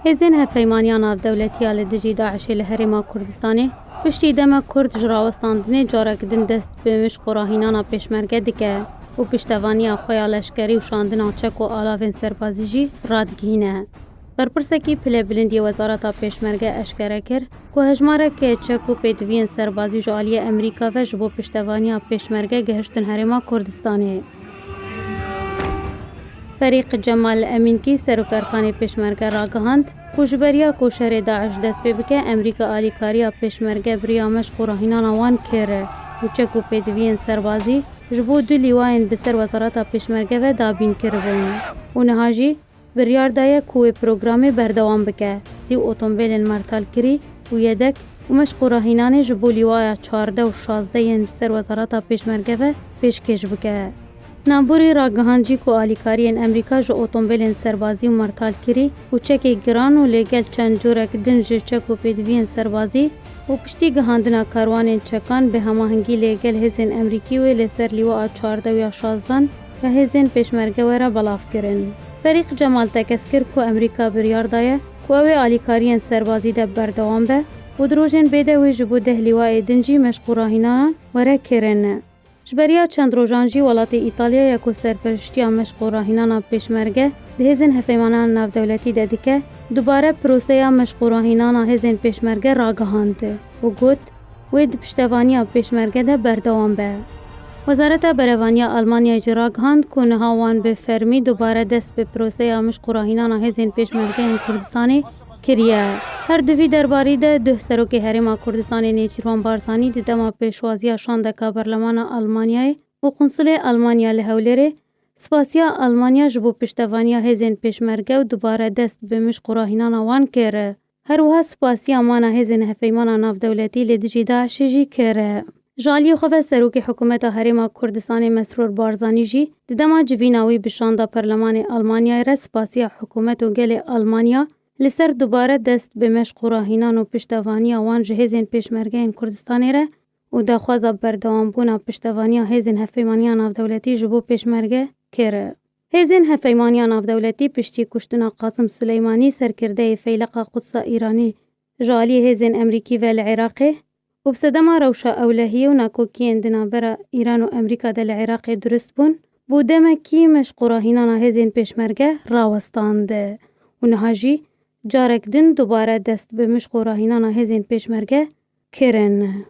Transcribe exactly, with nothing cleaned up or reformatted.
Hêzên Hevpeymaniya Navdewletî ya li dijî DAIŞê li Herêma Kurdistanê piştî demek kurt ji rawestandinê carek din dest bi mişq û rahînana pêşmerge dike û piştevaniya xwe ya leşkerî û şandina çek û alavên serbazî jî radigihîne. Berpirsekî pilebilind yê Wezareta Pêşmerge eşkere kir ku hejmareke çek û pêdiviyên serbazî ji aliyê Amerîka ve ji bo piştevaniya pêşmerge gihiştin Herêma Kurdistanê. Ferîq Cemal Emînkî, Serokerkanê Pêşmerge ragihand ku ji beriya ku şerê DAIŞ dest pê bike, Amerîka alîkariya Pêşmerge bi riya mişq û rahînana wan kir û çek û pêdiviyên serbazî ji bo du lîwayên bi ser Wezareta Pêşmerge ve dabîn kiribûn û niha jî biryar daye ku wê programê berdewam bike. Sî otombêlên mertalkirî û yedek û mişq û rahînanê ji bo lîwaya çardeh û şazdeh yên bi ser Wezareta Pêşmerge ve pêşkêş bike. Nabûrî ragihand jî ku alîkariyên Amerîka ji otombêlên serbazî û mertalkirî û çekê giran û lê gel çend corek din ji çek û pêdiviyên serbazî û piştî gihandina karwanên çekan bi hemahengî lê gel hêzên Amerîkî wê li ser lîwaa çardeh ya şazdan ya hêzên Pêşmerge were belav kirin. Ferîq Cemal tekez kir ku Amerîka biryar daye ku ew ê alîkariyên serbazî de berdewam be û di rojên bê de wê ji bo deh lîwayê din jî mişq û rahînanan were kirin. Ji beriya çend rojan jî welatê Îtalya ya ku serperiştiya mişq û rahînana pêşmerge di hêzên hevpeymanana navdewletî de dike, dubare proseya mişq û rahînana hêzên pêşmerge ragihand û got, wê di piştevaniya pêşmerge de berdewam be. Wezareta Berevaniya Almanyayê jî ragihand ku niha wan bi fermî dubare dest bi proseya mişq û rahînana hêzên pêşmergeyên Kurdistanê kiriye. Her di vî derbarî de duh Serokê Herêma Kurdistanê Nêçîrvan Barzanî di dema pêşwaziya şandeka Berlemana Almanyayê û Qunsulê Almanya li Hewlêrê spasiya Almanya ji bo piştevaniya hêzên pêşmerge û dubare dest bi mişq û rahînana wan kir. Her wiha spasiya mana hêzên hevpeymana navdewletî li dijî DAIŞê jî kir. Ji aliyê xwe ve Serokê Hikûmeta Herêma Kurdistanê Mesrûr Barzanî jî di dema civîna wî bi şanda Perlemanê Almanyayê re spasiya hikûmet û gelê Almanya li ser dubare dest bi meşq û rahînan û piştevaniya wan ji hêzên pêşmergeyên Kurdistanê re û daxwaza berdewambûna piştevaniya hêzên hevpeymaniya navdewletî ji bo pêşmerge kir. Hêzên hevpeymaniya navdewletî piştî kuştina Qasim Suleymanî, serkirdeyê Feyleqa Qudsa Îranî, ji aliyê hêzên Emerîkî ve li Iraqê û bi sedema rewşa ewlehiyê û nakokiyên di navbera Îran û Emerîka de li Iraqê durust bûn, bo demekî meşq û rahînana hêzên pêşmerge rawestand û niha jî carek din dubare dest bi meşq û rahînana hêzên pêşmerge kirin.